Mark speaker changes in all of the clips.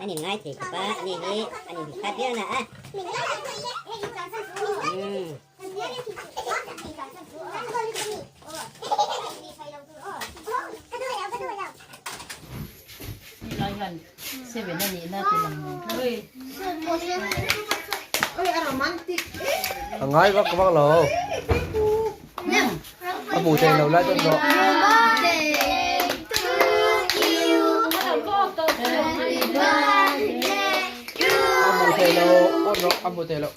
Speaker 1: An in ngai thei khawp a, ani hi an in khat viau na a. Umm.
Speaker 2: A ngai vak vak lo. A hmu thei lo lai dawn rawh. A hmu thei lo awn rawh a hmu thei lo.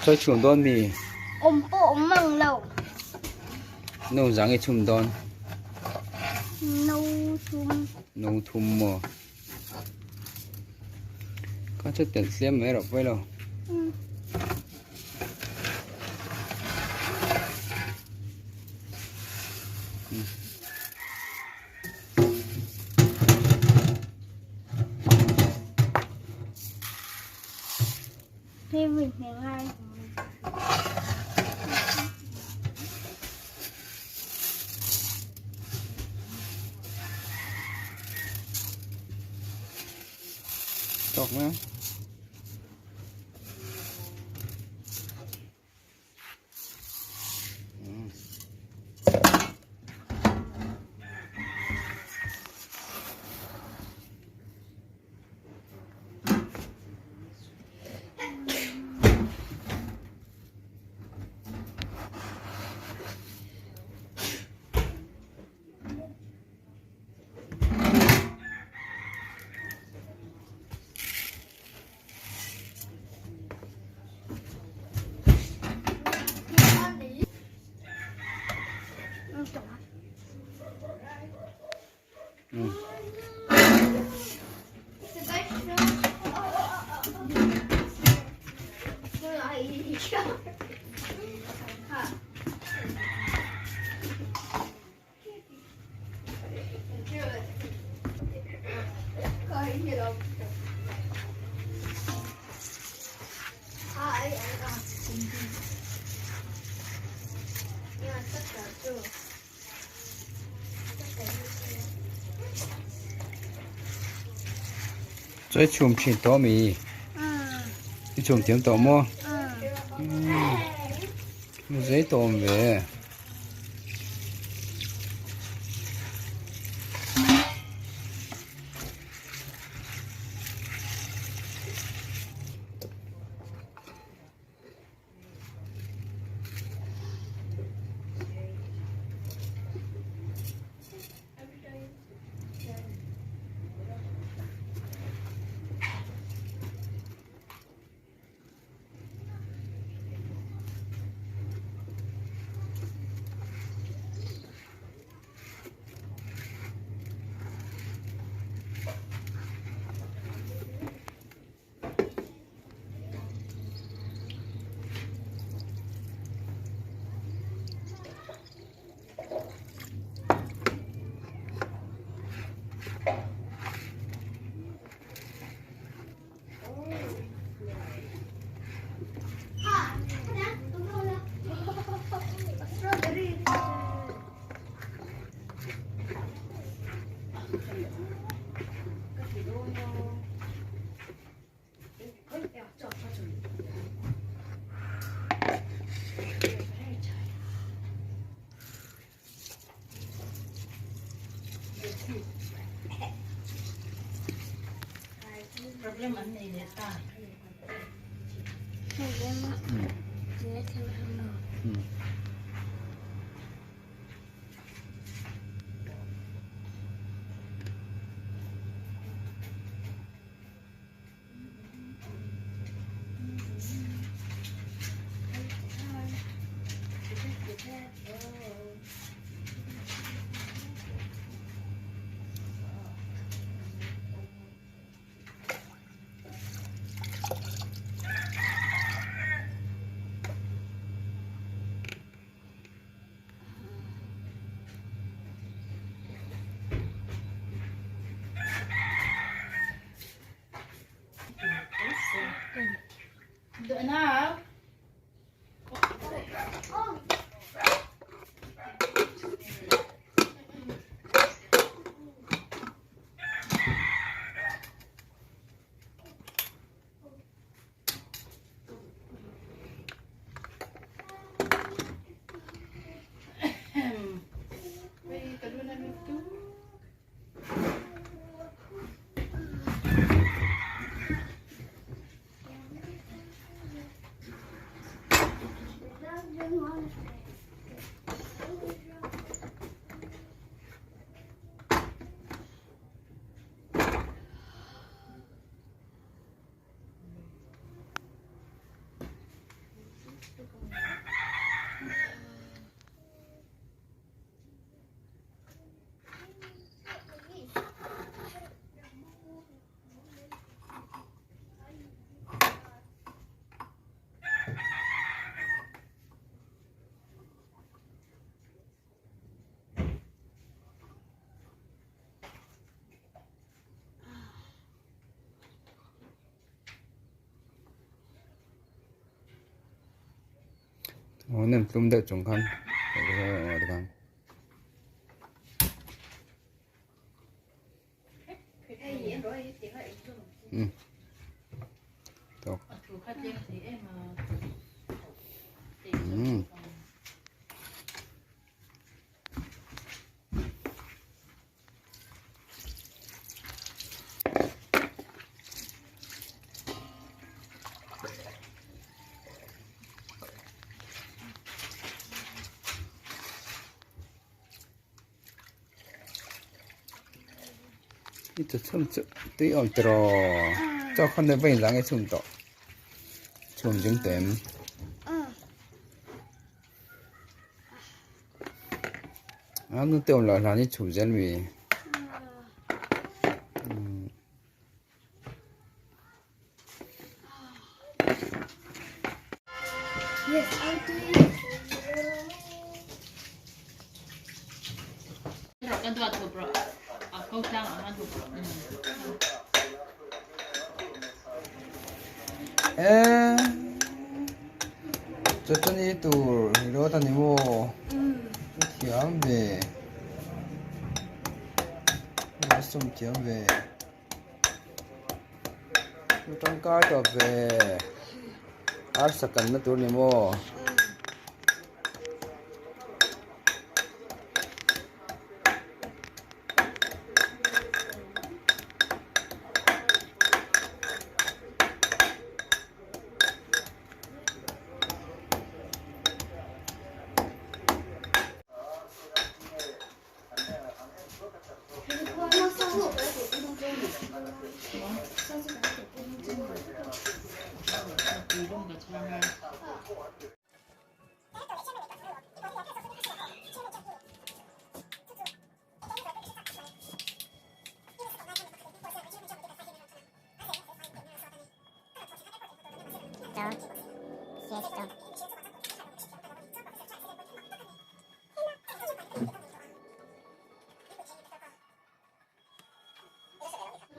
Speaker 2: Chawi chhum dawn mi?
Speaker 3: Awm pawh awm mang lo.
Speaker 2: No zang i chhum dawn?
Speaker 3: No thum.
Speaker 2: No thum maw? Ka chu telh tlem mai rawh pawi lo. Tawk mai ang. Chawi chhum thin tawh ami? I chhum thiam tawh maw? Zei tawh awm ve. Aw nem tlum deuh chung khan tikhan. Um tawk. Um. I chu chhum chu tui awm tiraw chaw khawn deuh vawiin zang i chhum tawh chhum zing tawh em. A nu te awm loh hlan hi chhum zel mi. Chutani tur rawt a ni maw? Thiam ve. Sum thiam ve. Tangkai tawp ve. Arsa kanna tur ni maw?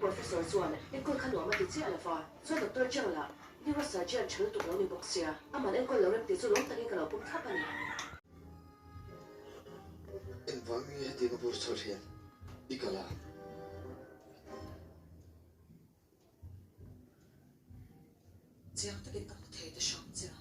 Speaker 4: Professor chuan enkawl kha nuam a ti chiah lo va, chuan Doctor Chang lah neurosurgeon tha lutuk lo ni bawk sia, aman enkawl lo rem tih chu lawm takin ka lo pawm thlap a ni.
Speaker 5: Engvang nge hetiang a bur chhuat hian i kal a?
Speaker 4: Chiang takin ka hmu thei ta hram che a.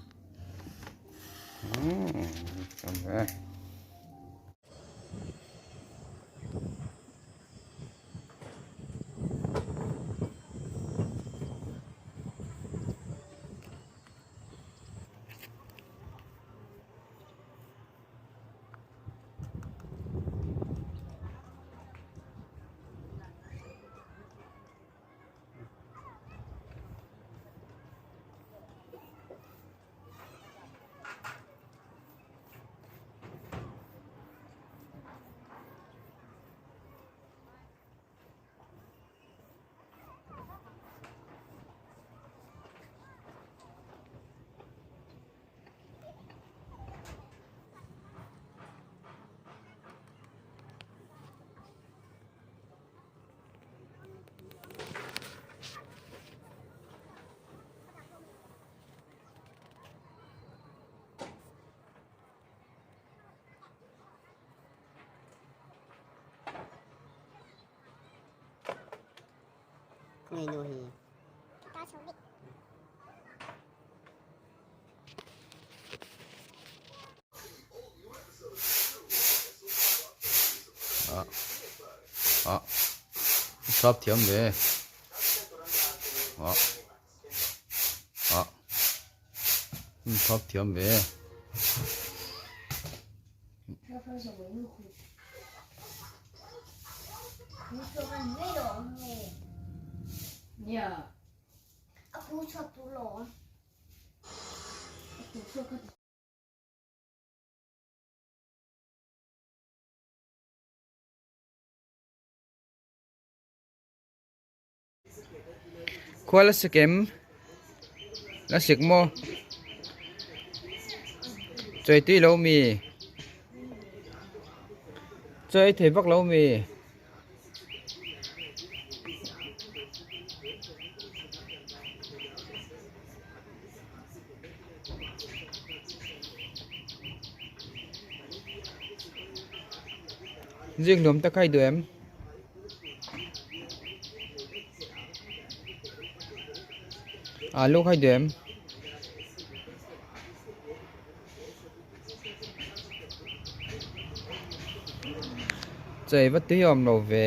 Speaker 1: Ngei nu hi.
Speaker 2: A sap thiam ve a a sap thiam ve. Khua la sik em? La sik maw? Chawi tui lo mi? Chawi thei vak lo mi? Zikhlum te kha i duh em? Alu kha i duh em? Chei va tui awm lo ve.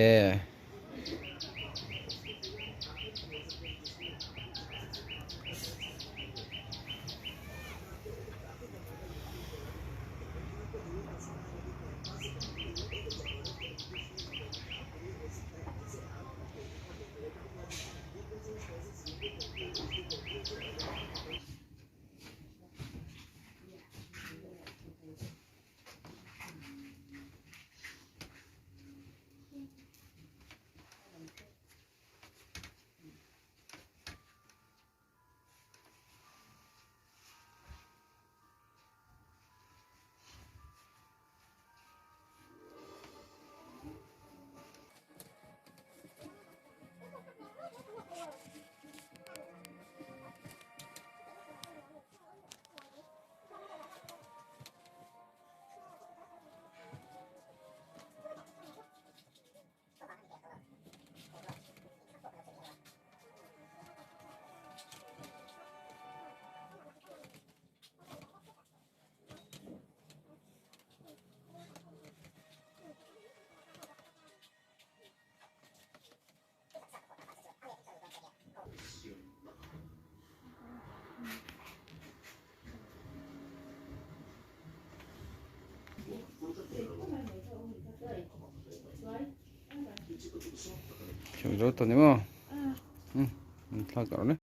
Speaker 2: Zo tawh ni maw? Umm thlak tawh rawh le.